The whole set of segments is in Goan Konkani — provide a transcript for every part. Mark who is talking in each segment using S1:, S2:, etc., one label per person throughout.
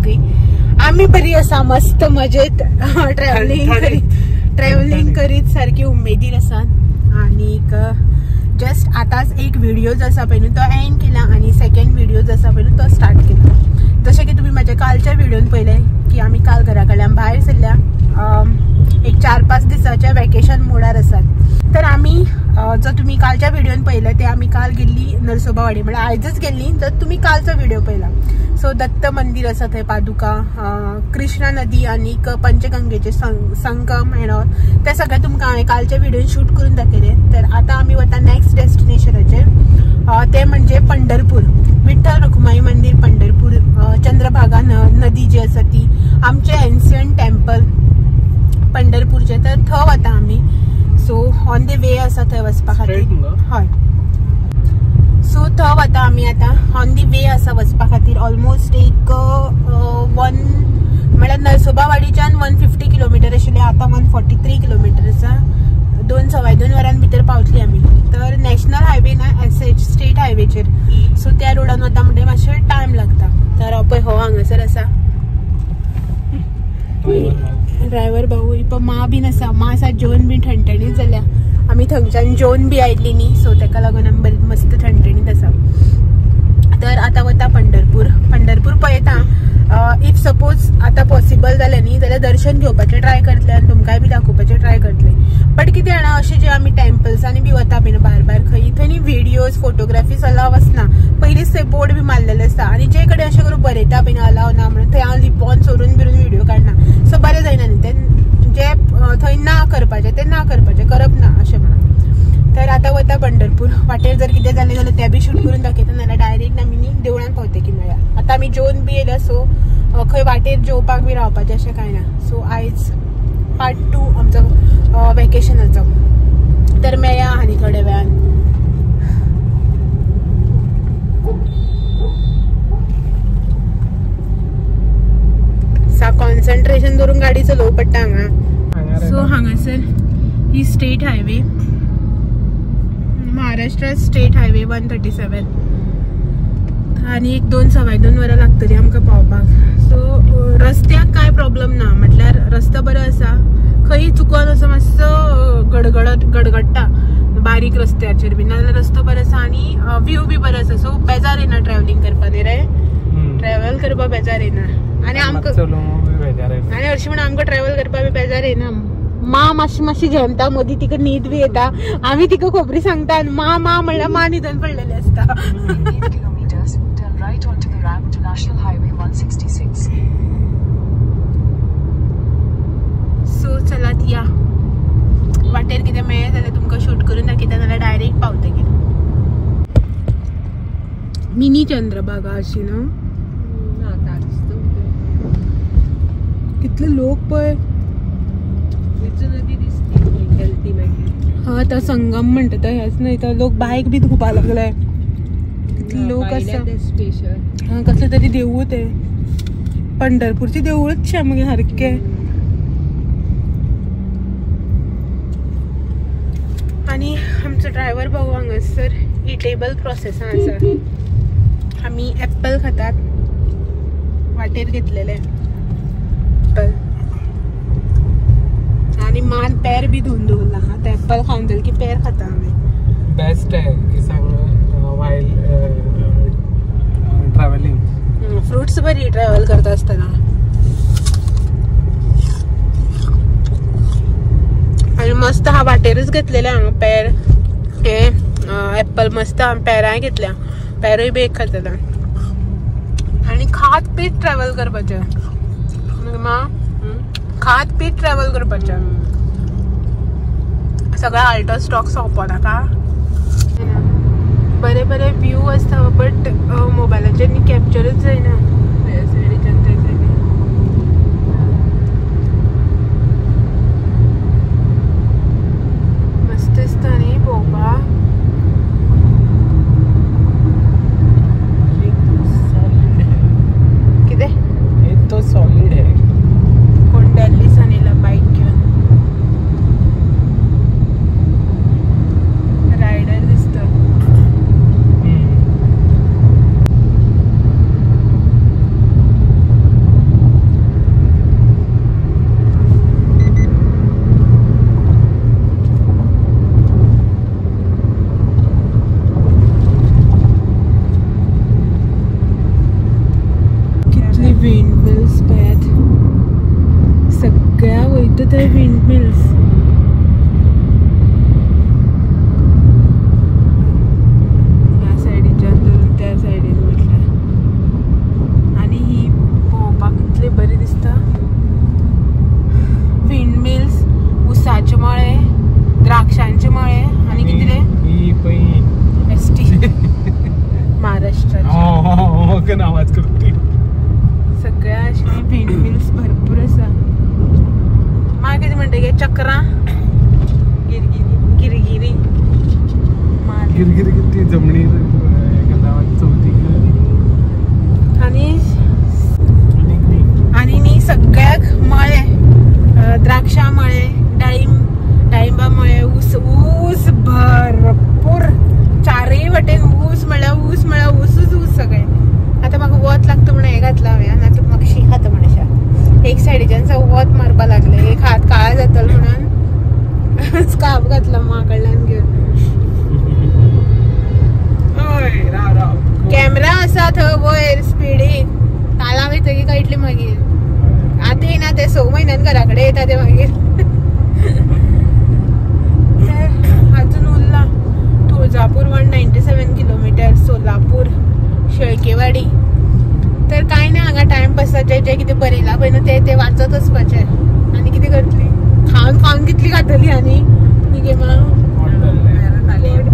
S1: सगळी आमी बरी आसा, मस्त मजेत ट्रॅव्हलिंग करीत सारकी उमेदीर आसा. आनीक जस्ट आतांच एक व्हिडिओ जो आसा पळय न्हू तो एंड केला आनी सेकंड व्हिडिओ जो आसा पळय न्हू तो स्टार्ट केला. जशें की तुमी म्हाज्या कालच्या व्हिडियोन पळयलें की आमी काल घरा कडल्यान भायर सरल्या, एक 4-5 दिसाच्या वेकेशन मोडार आसात. तर आमी जो तुमी कालच्या व्हिडियोन पळयलें ते आमी काल गेल्ली नरसोबावाडी, म्हळ्यार आयजच गेल्ली जर तुमी कालचो व्हिडिओ पळयला. सो दत्त मंदीर आसा थंय, पादुका, कृष्णा नदी आनीक पंचगंगेचे संगम एंड ऑल ते सगळें तुमकां हांवें कालच्या व्हिडियोन शूट करून दाखयलें. तर आतां आमी वता नॅक्स्ट डेस्टिनेशनाचेर, ते म्हणजे पंढरपूर, विठ्ठल रखुमाई मंदीर पंढरपूर. चंद्रभागा नदी जी आसा ती आमचें एन्शियंट टेम्पल पंढरपूरचें, तर थंय वता आमी. सो ऑन the वे आसा थंय वचपा खातीर. हय, सो थंय वता आमी आतां, ऑन the वे आसा वचपा खातीर. ऑलमोस्ट एक 1 म्हळ्यार नरसोबावाडीच्यान 150 किलोमिटर आशिल्लें, आतां 143 किलोमिटर आसा. 2-2.25 वरां भितर पावतली आमी. तर नॅशनल हायवे ना, एस स्टेट हायवेचेर, सो त्या रोडान वता म्हणटकीर मातशें टायम लागता. तर पळय हो हांगासर आसा ड्रायव्हर भाऊ, पळय मां बीन आसा, मां आसा जेवन बीन ठणठणीत जाल्या. आमी थंयच्यान जेवन बी आयिल्ली न्ही, सो ताका लागून आमी बरी मस्त ठणठणीत आसा. तर आतां वता पंढरपूर. पंढरपूर पळयता, if suppose आतां पॉसिबल जालें न्ही जाल्यार दर्शन घेवपाचें ट्राय करतलें आनी तुमकांय बी दाखोवपाचें ट्राय करतलें. बट कितें जाणा, अशें जे आमी टेम्पल्सांनी बी वता बीन भायर भायर खंय, थंय न्ही व्हिडियोज फोटोग्राफीज अलाव आसना. पयलींच थंय बोर्ड बी मारलेले आसता आनी जे कडेन अशें करून बरयता बीन अलाव ना म्हणून थंय हांव लिपोन सोरून बिरून व्हिडियो काडना. सो बरें जायना न्ही तें, जे थंय ना करपाचें तें ना करपाचें, करप ना अशें म्हणून. तर आतां वता पंढरपूर. वाटेर जर कितें जालें जाल्यार तें बी शूट करून दाखयता, नाल्यार डायरेक्ट आमी न्ही देवळान पावते की मेळ्या. आतां आमी जेवन बी येयल्या, सो खंय वाटेर जेवपाक बी रावपाचें अशें कांय ना. सो आयज पार्ट 2 आमचो वेकेशनाचो. तर मेळया आनी थोड्या वेळान. सा कॉन्सन्ट्रेशन दवरून गाडी चलोवंक पडटा हांगा. सो हांगासर ही state highway, Maharashtra state highway 137, आनी एक 2-2.25 वरां लागतली आमकां पावपाक. सो रस्त्याक कांय प्रॉब्लम ना, म्हटल्यार रस्तो बरो आसा, खंय चुकोन असो मातसो गडगडटा बारीक रस्त्याचेर बी, नाजाल्यार रस्तो बरो आसा आनी व्यू बी बरो आसा. सो बेजार येना ट्रॅव्हलिंग करपा न्ही रे, ट्रॅव्हल करपाक बेजार येना. आनी आमकां आनी हरशीं म्हणून आमकां ट्रॅव्हल करपाक बी बेजार येना. माँ मातशी मातशी झेमता मदीं, तिका न्हीद बी येता, आमी तिका खबरी सांगता आनी माँ माँ म्हणल्यार माँ न्हिदून पडलेली आसता.
S2: 8 kilometers, turn right onto the ramp to National Highway 166.
S1: So चलात या, वाटेर कितें मेळ्ळें जाल्यार तुमकां शूट करून दाखयता, नाल्यार डायरेक्ट पावतकीर. मिनी चंद्रभागा अशी न्हू, कितले लोक पळय. हा तो संगम म्हणटा तो हेच न्हय, तो लोक बायक बी धुवपा लागले, कितले लोक आसा. हा कसलें तरी देवूळ तें, पंढरपूरचें देवूळच शें मगे सारकें. आनी आमचो ड्रायव्हर भाऊ हांगासर इटेबल प्रोसेसान आसा. आमी एप्पल खातात, वाटेर घेतलेले एप्पल, आनी मान पेर बी धुवन दवरला. आतां एप्पल खावन जालें की पेर खाता आमी.
S3: बेस्ट आहे की सांग वायल ट्रॅव्हलिंग
S1: फ्रुट्स बरी ट्रॅव्हल करता आसतना. आनी मस्त हा वाटेरूच घेतलेले हांगा पेर, हे एप्पल मस्त पेरांय घेतल्या, पेरूय बी एक खातला. आनी खात पीत ट्रॅव्हल करपाचें मागीर, खात पीत ट्रॅव्हल करपाचें, सगळें आल्टो स्टॉक सोंपो नाका. बरे बरे व्यू आसता बट मोबायलाचेर न्ही कॅप्चरच जायना. ह्या सायडीच्यान त्या सायडीन मस्त दिसता न्ही पळोवपाक. कितें
S3: तो सॉलिड है.
S1: कोण दिल्लीसान येयला बायक घेवन, रायडर दिसता. मिल्स. ह्या सायडीच्यान धरून त्या सायडीन म्हटल्यार. आनी ही पळोवपाक कितली बरी दिसता. विंड मिल्स, उसाचे मळे, द्राक्षांचे मळे आनी कितें रे एस टी महाराष्ट्राचे
S3: आवाज करते
S1: सगळ्या अशी विंड मिल्स भरपूर आसा. मागीर कितें म्हणटा गे चक्रां गिरगिरी गिरगिरी
S3: गिरगिरी किती जमणीर चवथीक.
S1: आनी आनी न्ही सगळ्याक मळे, द्राक्षा मळे, डाळिंबा मळे, ऊस ऊस भरपूर चारय वटेन ऊस म्हळ्यार ऊस म्हळ्यार ऊसच ऊस सगळे. आतां म्हाका वत लागता म्हणून हें घातलां हांवें, आतां म्हाका शी खाता म्हण अशें एक सायडीच्यान वत मारपाक लागलें, एक हात काळा जातलो म्हणून स्कार्फ घातला मा कडल्यान घेवन. कॅमेरा आसा थंय वयर स्पिडीन तालां वयतकीर कळटलें मागीर. आतां येना ते 6 म्हयन्यान घरा कडेन येता ते मागीर. अजून उरला तुळजापूर 197 किलोमिटर, सोलापूर, शेळकेवाडी. तर कांय ना हांगा टायमपासाचें जें कितें बरयलां पळय न्हू तें तें वाचत वचपाचें. आनी कितें करतली, खावन खावन कितली खातली. आनी ही गेमा पोट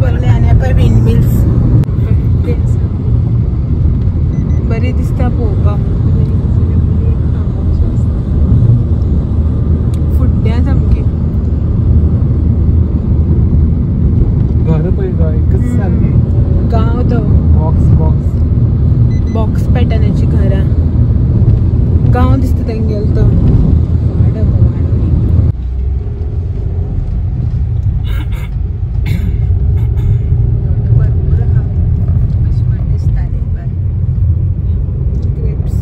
S1: भरलें. आनी पळय विंड मिल्स बरी दिसता पळोवपाक. फुड्ड्या सामकी
S3: घर पळय एकच सारकी
S1: गांव तो
S3: बॉक्स बॉक्स
S1: बॉक्स पॅटर्नाची घरां. गांव दिसता तेंगेलो तो. ग्रेप्स.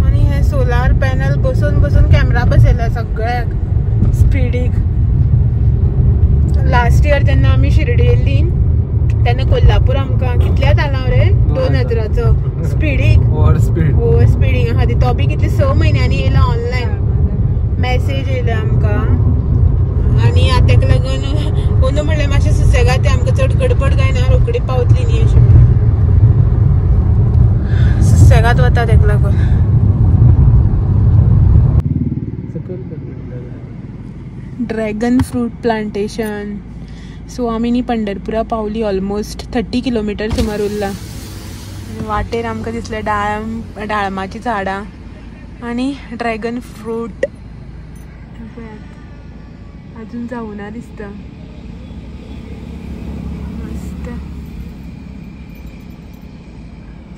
S1: आनी हे सोलार पॅनल बसून बसून कॅमेरा बसयला सगळ्याक स्पिडीक. लास्ट इयर जेन्ना आमी शिर्डी येयल्ली तेन्ना कोल्हापूर आमकां कितल्या जालां रे 2000चो स्पिडीक
S3: ओवर स्पीड
S1: ओवर स्पिडींग आहा ती. तो बी कितले 6 म्हयन्यांनी येयला ऑनलायन मॅसेज येयला आमकां. आनी आतां तेका लागून अंदू म्हणल्यार मातशें सुसेगाद ते आमकां चड गडबड काय ना, रोखडी पावतली न्ही अशें म्हणून सुसेगाद वता तेका लागून. Dragon fruit plantation. सो आमी न्ही पंढरपुरा पावली ऑलमोस्ट 30 किलोमिटर सुमार उरला. वाटेर आमकां दिसलें डाळमाची झाडां आनी ड्रॅगन फ्रूट. अजून जावना दिसता. मस्त.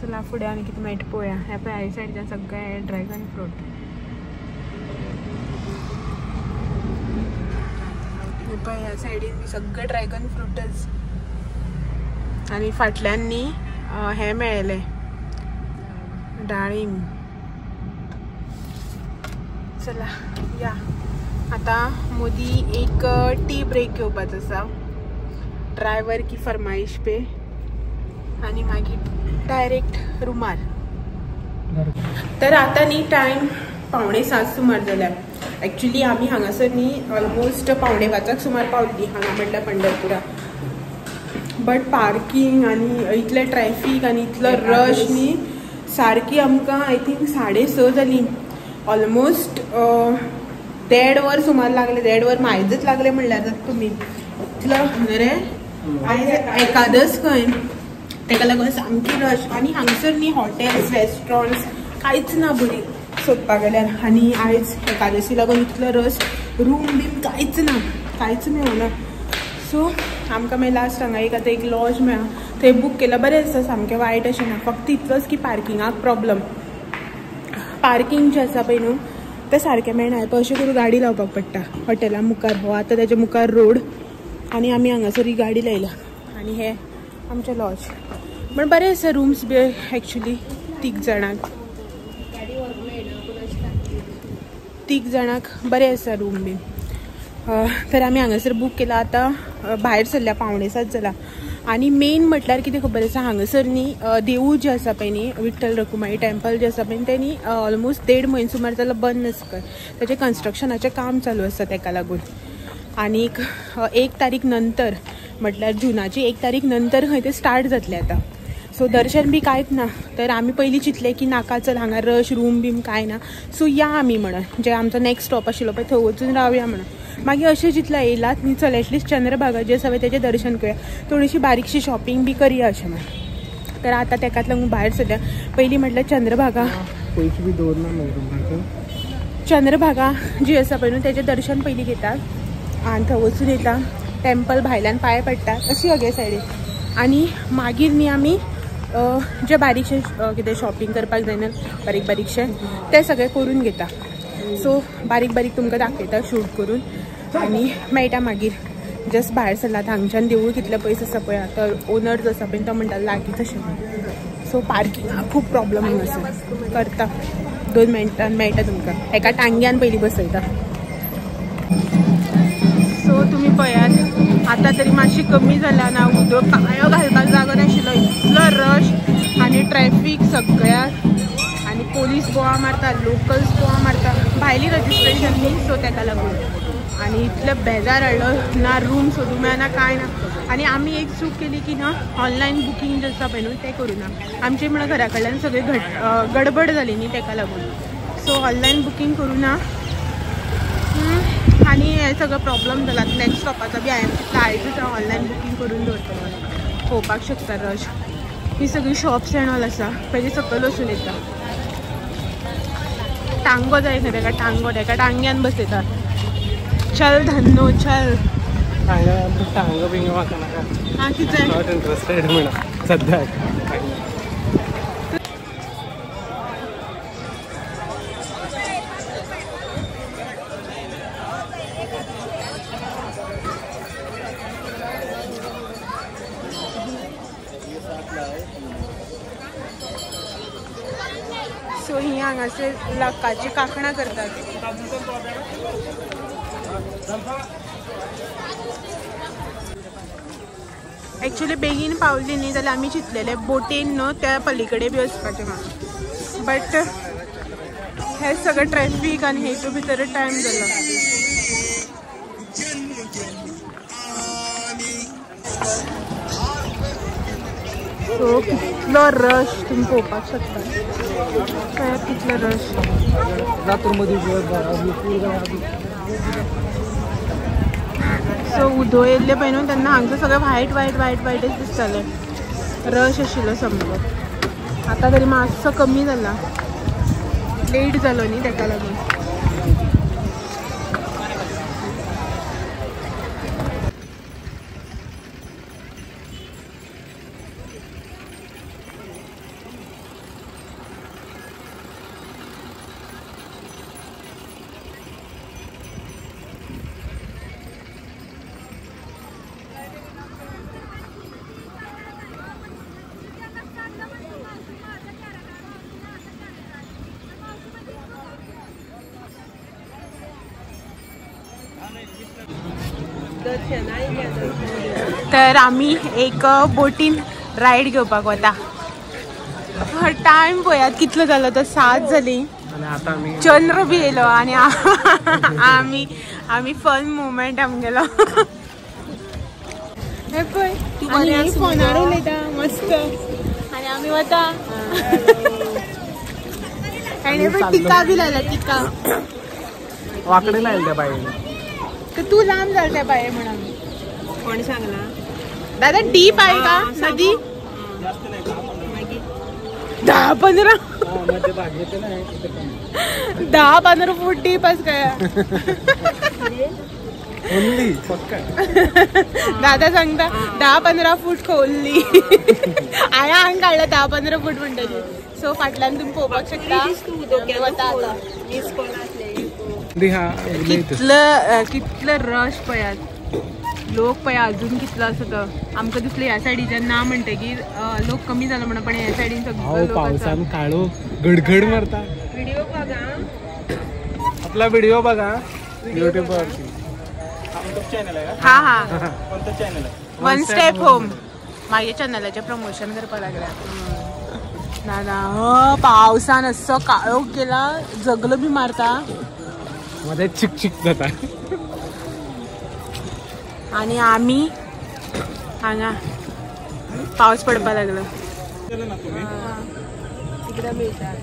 S1: चला फुडें आनी कितें मेळटा पळोवया. ह्या पळय ह्या सायडीच्यान सगळें ड्रॅगन फ्रूट. पळय ह्या सायडीन सगळे ड्रॅगन फ्रूटच. आनी फाटल्यान न्ही हें मेळ्ळें डाळीम. चला या आतां मोदी एक टी ब्रेक घेवपाचो आसा, ड्रायवर की फरमाईश पे. आनी मागीर डायरेक्ट रुमार. तर आतां न्ही टायम 6:45 सुमार जाल्या. एक्चुली आमी हांगासर न्ही ऑलमोस्ट 4:45 सुमार पावली हांगा म्हटल्यार पंढरपुरा. बट पार्किंग आनी इतलें ट्रॅफीक आनी इतलो रश न्ही सारकी आमकां I think 6:30 जाली. ऑलमोस्ट 1.5 वर सुमार लागले. 1.5 वर मायजच लागले म्हणल्यार जाता तुमी. इतलो रे आयज एकादस खंय, तेका लागून सामकी रश. आनी हांगसर न्ही हॉटेल्स रेस्टॉरंट्स कांयच ना बरी सोदपाक गेल्यार. आनी आयज एकादशी लागून इतलो रस, रूम बीन कांयच ना, कांयच मेळना. सो आमकां मागीर लास्ट हांगा एक आतां एक लॉज मेळ्ळा, थंय बूक केला. बरें आसा, सामकें वायट अशें ना, फक्त इतलोच की पार्किंगाक प्रॉब्लम. पार्किंग जें आसा पळय न्हू तें सारकें मेळना. अशें करून गाडी लावपाक पडटा हॉटेला मुखार. हो आतां तेच्या मुखार रोड आनी आमी हांगासर ही गाडी लायल्या. आनी हे आमचें लॉज पण बरें आसा. रूम्स बी एक्चुली 3 जाणांक, 3 जाणांक बरें आसा रूम बीन. तर आमी हांगासर बूक केला. आतां भायर सरल्या, 6:45 जाला. आनी मेन म्हटल्यार कितें खबर आसा हांगासर न्ही देवूळ जें आसा पळय न्ही विठ्ठल रखुमाई टेम्पल जें आसा पळय तें न्ही ऑलमोस्ट 1.5 म्हयने सुमार जालो बंद आसा ताचें कन्स्ट्रक्शनाचें काम चालू आसा तेका लागून. आनीक 1 तारीख नंतर म्हटल्यार जुनाची 1 तारीख नंतर खंय ते स्टार्ट जातलें आतां. सो दर्शन बी कांयच ना तर आमी पयलीं चिंतलें की नाका चल हांगा रश रूम बीम कांय ना सो या आमी म्हणून जे आमचो नेक्स्ट स्टॉप आशिल्लो पळय थंय वचून रावया म्हणून. मागीर अशें चिंतलां येयलात न्ही चल एटलिस्ट चंद्रभागा जे आसा पळय तेजें दर्शन करूया थोडीशी बारीकशी शॉपिंग बी करया अशें म्हणून. तर आतां तेकाच लागून भायर सद्या पयलीं म्हटल्यार चंद्रभागा
S3: पयशे बी दवरना
S1: चंद्रभागा जी आसा पळय न्हू तेजें दर्शन पयलीं घेतात आनी थंय वचून येता टेम्पल भायल्यान पांय पडटात अशी सगळे सायडीन. आनी मागीर न्ही आमी जे बारीकशे कितें शॉपिंग करपाक जायना बारीक बारीकशें तें सगळें करून घेता. सो बारीक बारीक तुमकां दाखयता शूट करून आनी मेळटा मागीर. जस्ट भायर सरला हांगच्यान देवूळ कितलें पयस आसा पळय आतां ओनर जो आसा पळय तो म्हणटा लागींच अशें म्हणून. सो पार्किंगाक खूब प्रॉब्लम हांगासर करता 2 मिनटान मेळटा तुमकां एका टांग्यान पयलीं बसयता. सो तुमी पळयात आतां तरी मातशी कमी जाला ना उदक पांयो घालपाक जागो नाशिल्लो इतलो रश आनी ट्रॅफीक सगळ्याक आनी पोलीस बोवा मारता लोकल्स बोवा मारता भायली रजिस्ट्रेशन न्ही सो तेका लागून आनी इतलो बेजार हाडलो ना रूम सोदूंक मेळना कांय ना. आनी आमी एक चूक केली की ना ऑनलायन बुकींग जें आसा पळय न्हू तें करूं ना आमचें म्हणून घरा कडल्यान सगळी गडबड जाली न्ही तेका लागून. सो ऑनलायन बुकींग करूं ना आनी हे सगळो प्रॉब्लम जाला. नेक्स्ट स्टॉपाचो बी हांवें चिंतलां आयजूच हांव ऑनलायन बुकींग करून दवरतलें पळोवपाक शकता रश. ही सगळी शॉप्स एंड ऑल आसा पयलीं सकयल वचून येता टांगो जाय खंय तेका टांगो तेका टांग्यान बसयता चल धन्नो चल
S3: टांगो बिंगो म्हाका नाका
S1: हां कितें
S3: not interested म्हणा सद्याक.
S1: सो ही हांगासर लाकाची कांकणां करतात. एक्चुअली बेगीन पावली न्ही जाल्यार आमी चिंतलेले बोटीन न्हू त्या पलीकडे बी वचपाचें म्हणून बट हे सगळें ट्रॅफीक आनी हेतू भितर टायम जालो. सो कितलो रश तुमी पळोवपाक शकता पळयात कितलो रश. सो उदो येयल्ले पळय न्हू तेन्ना हांगचो सगळें व्हायट व्हायट व्हायट व्हायटच दिसतालें रश आशिल्लो सामको. आतां तरी मातसो कमी जाला लेट जालो न्ही तेका लागून. तर आमी एक बोटीन रायड घेवपाक वता. टायम पळयात कितलो जालो तो 7 जाली चंद्र बी येयलो आनी आमी आमी फन मुवमेंट आमगेलो. हे पळय आनी फोनार उलयता मस्त आनी आमी वता. आनी पळय टिका बी लायला टिका
S3: वाकडे लायले बाये
S1: तर तू लांब जाल त्या बाये म्हणून
S4: कोण सांगला
S1: दादा डीप आहे का नदी 10-15 10-15 फूट डीप आस काय दादा सांगता 10-15 फूट खोल्ली हांवें हांग काडला 10-15 फूट म्हणटकीर. सो फाटल्यान तुमी पळोवपाक शकता. कितलं कितलं रश पळयात लोक पळय अजून कितलो आसा तो. आमकां दिसलें ह्या सायडीच्यान ना म्हणटकीर लोक कमी जालो म्हणून पण ह्या सायडीन सगळो लोक
S3: पावसान काळो गडगड मारता.
S4: व्हिडिओ बघा
S3: आपला व्हिडिओ बघा यूट्यूब वरती.
S1: हा हा वन स्टेप होम. मागीर चॅनलाचें प्रमोशन करपाक लागल्या. ना ना पावसान असो काळोख केला, जगलो बी मारता,
S3: मध्ये चिक चिक जाता.
S1: आणि आमी हांगा पावस पडपाक लागलो. तिकडे मिळता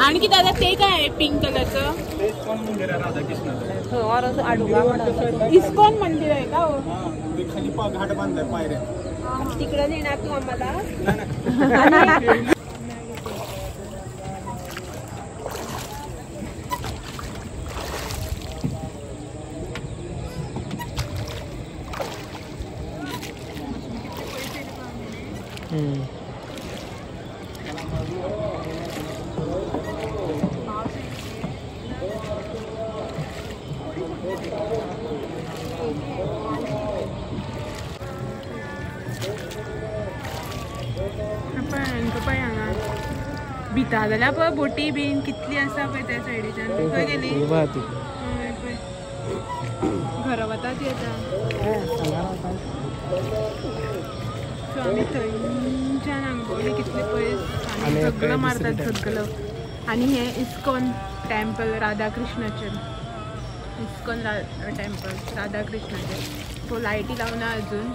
S1: आणखी दादा ते काय पिंक कलरचं इस्कॉन मंदिर आहे का?
S3: खाली घाट बांधलाय पायऱ्या,
S4: तिकडे नेणार तू आम्हाला.
S1: भिता जाल्यार पळय बोटी बीन कितली आसा पळय त्या सायडीच्यान. खंय गेली? घरा वता ती आतां. सो आमी थंयच्यान हांगा कितले पयस आनी सगळं मारतात सगळं. आनी हे इस्कॉन टेम्पल राधाकृष्णाचें, इस्कॉन टेम्पल राधाकृष्णाचें. सो लायटी लावना अजून,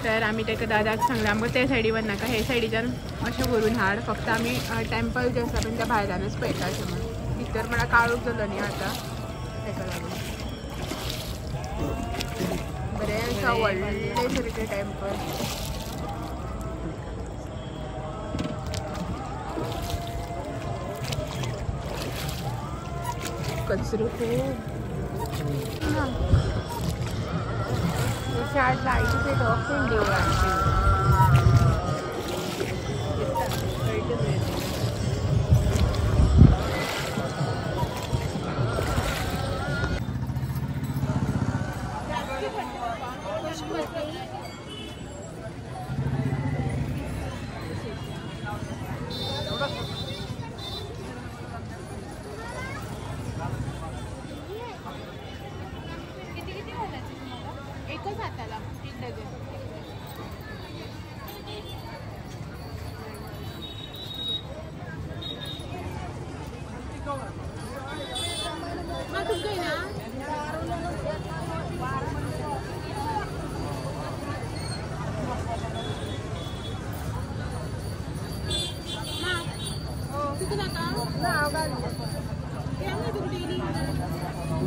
S1: तर आमी ताका दादाक सांगलें आमकां ते सायडी वचनाका, हे सायडीच्यान अशें व्हरून हाड, फक्त आमी टेम्पल जें आसा पळय त्या भायल्यानूच पळयता अशें म्हणून. भितर म्हळ्यार काळोख जालो न्ही आतां, ताका लागून. बरें आसा व्हडलें सारकें टेम्पल. कचरो खूब. एकच हाताला एक डझन.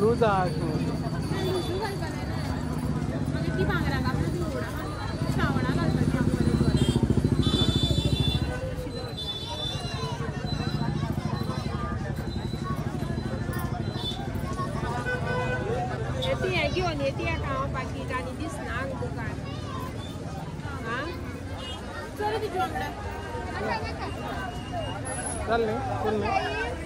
S3: लूज
S4: घेवन येते हांव पाकीट आनी दिसना दुकान.
S1: चल तुज्या वांगडा.
S3: चल न्ही, चल न्ही.